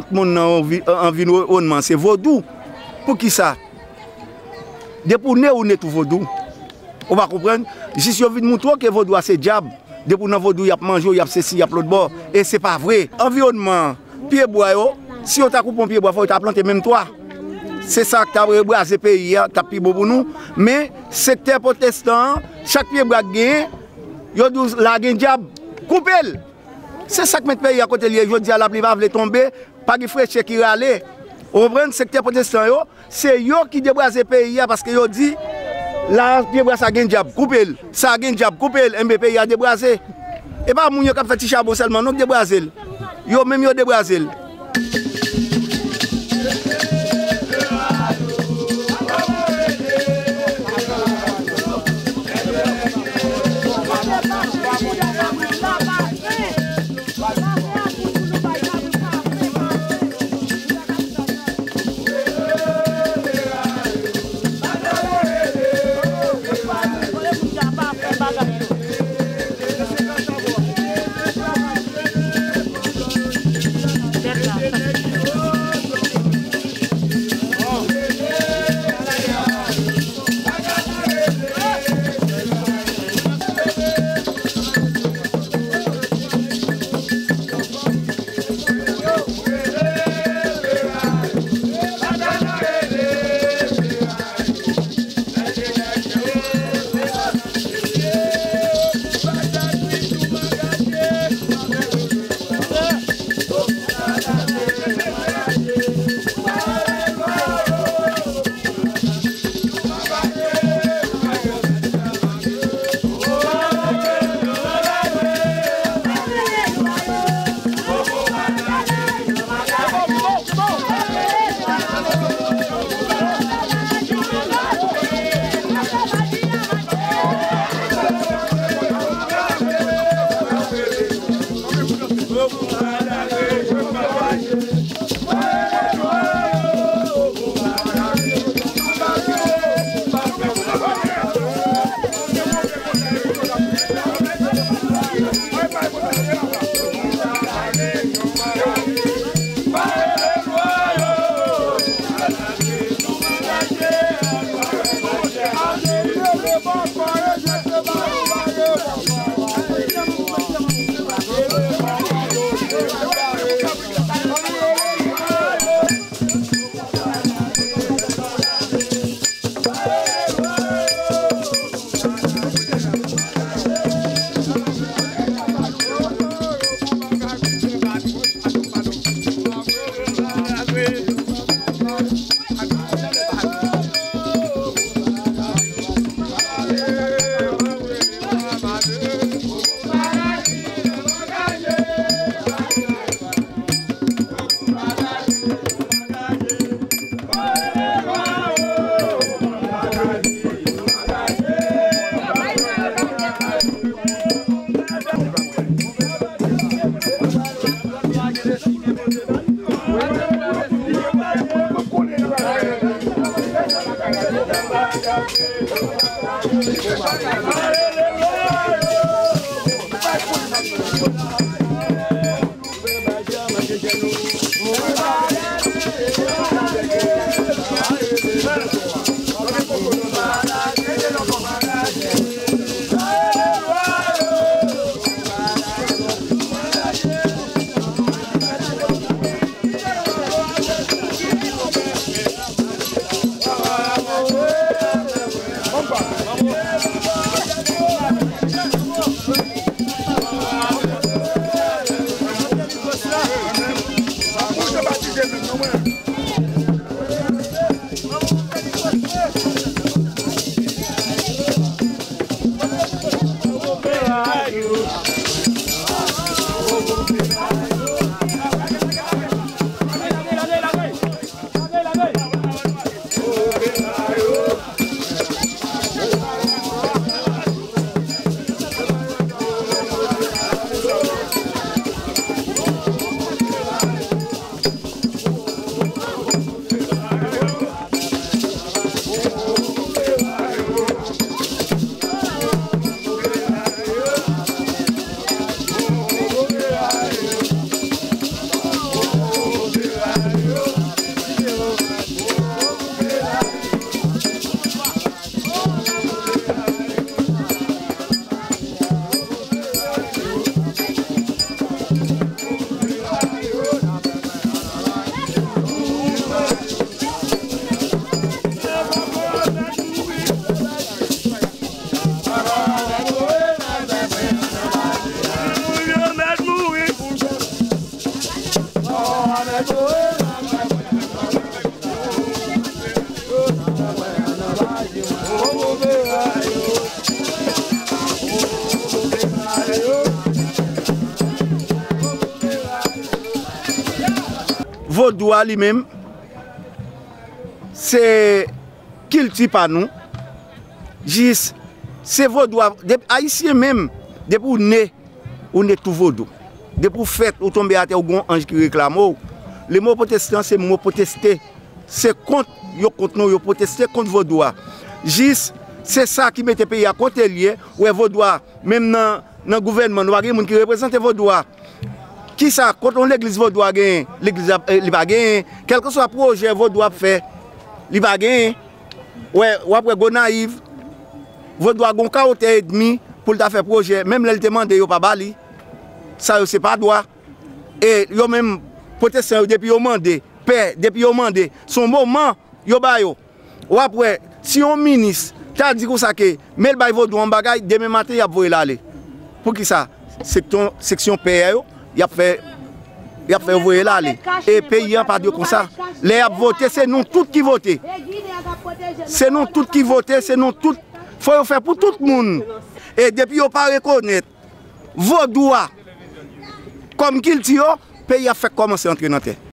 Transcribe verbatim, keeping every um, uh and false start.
Tout moun nan anvi-, anviwònman se vodou. Poukisa? Depi w ne, ou ne tou vodou. Ou pa konprann? Jis yo vin moutre w ke vodou a se dyab. Depi w nan vodou, y ap manje w, y ap sesi, y ap lòtbò. E se pa vre. Anviwònman an, pyebwa yo, si yo ta koupe yon pyebwa, fò yo ta plante menm twa. Se sa k ta rebraze peyi a, t ap pi bon pou nou. Men, sektè pwotestan an, chak pyebwa k genyen, yo di w la gen dyab. Koupe l! Se sa k met peyi a kote l ye jodi a, lapli pa vle tonbe, pa gen freche ki rale. Ou konprann? Sektè pwotestan yo, se yo ki debraze peyi a paske yo di, la, pyebwa sa gen dyab, koupe l. Sa gen dyab, koupe l. Enben, peyi a debraze. E pa moun yo k ap fè ti chabon sèlman, non, k debraze l. Yo menm yo debraze l. Vodou a li menm, se kilti pa nou. Jis, se vodou a, depi ayisyen menm, depi w ne, ou ne tou vodou. Depi w fèt, ou tonbe atè, ou gon anj ki reklame w. Le mo pwotestan, se mo pwoteste. Se kont yo kont nou, yo pwoteste kont vodou a. Jis, se sa ki mete peyi a kote l ye, ou wè vodou a, menm nan, nan gouvènman, nou pa gen moun ki reprezante vodou a. Kisa, kot yon legliz vodou a genyen, legliz ap, eh, li pa genyen. Kèlkeswa pwojè vodou ap fè, li pa genyen. Wè, w ap wè Gonayiv, vodou a gon kawo tè edmi pou l ta fè pwojè, menm lè l te mande, yo pa ba li. Sa yo se pa dwa. E yo menm, pwotestan yo, depi yo mande, pè, depi yo mande, se yon moman yo ba yo. W ap wè, si yon minis ta di konsa ke, men l bay vodou an bagay, demen maten, y ap voye l ale. Poukisa? Seksyon, seksyon pè yo, y ap fè, y ap fè voye l ale. E peyi an pa dwe konsa. Lè y ap vote, se nou tout ki vote. Se nou tout ki vote, se nou tout. Fò yo fè pou tout moun. E depi yo pa rekonèt vodou a kòm kilti yo, peyi a fèk kòmanse antre nan tè.